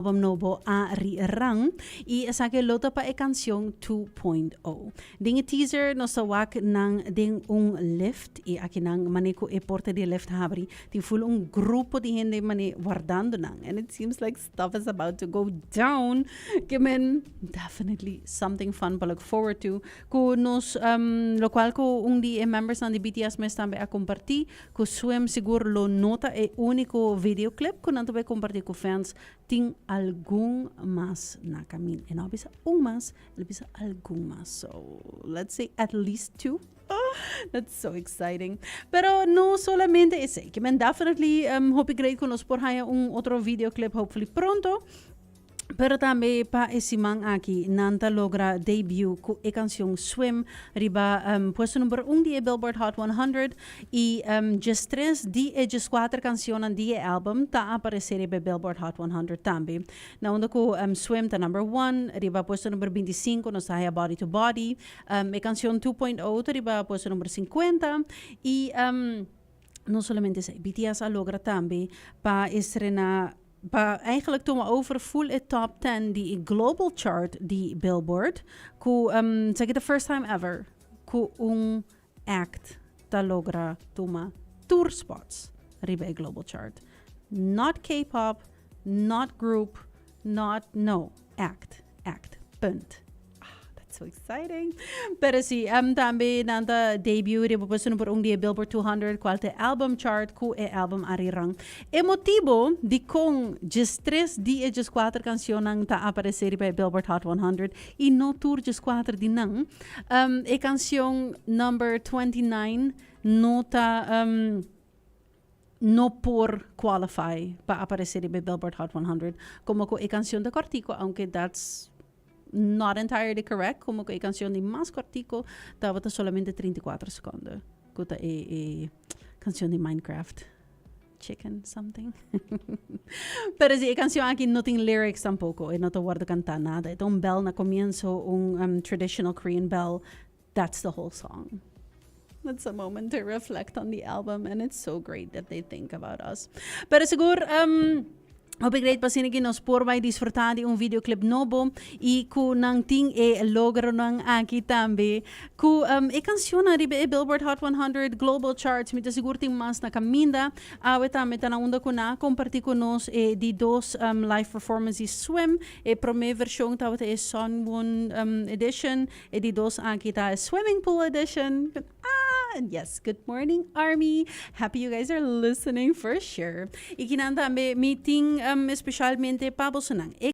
Album nobo Arirang y esaki lo ta pa e cancion 2.0. Den e teaser nos ta wak nan den un lift y aki nan mane cu e porta di e lift habri tin full un grupo di hende mane wardando nan and it seems like stuff is about to go down. Ke men definitely something fun pa look forward to cu nos locual cu un di e membersnan di BTS mes tambe a comparti cu Swim sigur lo no ta e unico videoclip cu nan ta bay comparti cu fans. Tin algun mas na camin. E no a bisa un mas, el a bisa algun mas. So, let's say at least two. That's so exciting. Pero no solamente esey. Ke men definitely hopi great cu nos por haya un otro videoclip hopefully pronto. Pero tambe pa e siman aki nan ta logra debut cu e cancion Swim riba puesto number un di e Billboard Hot 100 y 13 di e 14 cancionnan di e album ta aparece riba e Billboard Hot 100 tambe. Na unda cu Swim ta number one, riba puesto number 25 nos ta haya Body to Body, e cancion 2.0 ta riba puesto number 50 y no solamente esey, BTS a logra tambe pa estrena, pa eigenlijk tuma over full e top 10 di e global chart di Billboard, cu esaki ta first time ever cu un act ta logra tuma tur spots riba e global chart. Not K-pop, not group, not, no, act, act, punt. Ah, that's so exciting. Pero si, tambe nan ta debut riba puesto number 1 di e Billboard 200, cual ta e album chart cu e album Arirang. E motibo di con 13 di e 14 cancionnan ta aparece riba e Billboard Hot 100 y no tur 14 di nan. E cancion number 29 no ta no por qualify pa aparece riba e Billboard Hot 100 como cu e cancion ta cortico, aunke that's not entirely correct, como cu e cancion di mas cortico tabata solamente 34 seconde, cu ta e cancion di Minecraft Chicken something. Pero si e cancion aki no tin lyrics tampoco, e no ta wordo canta nada. E ta un bell na comienzo, un traditional Korean bell. That's the whole song. That's a moment to reflect on the album and it's so great that they think about us. Pero sigur hopi great pa asina ki nos por bai disfruta di un videoclip nobo y cu nan tin e logronan aki tambe cu e cancionnan riba e Billboard Hot 100 Global Charts. Mi ta sigur tin mas na caminda. Awe tambe ta na unda cu nan a comparti cu nos e di dos live performance di Swim. E prome version tabata e Sunwon edition. E di dos aki ta e Swimming Pool edition. Ah, and yes, good morning, Army. Happy you guys are listening for sure. Y kinan tambe mi tin especialmente pa bosonan. E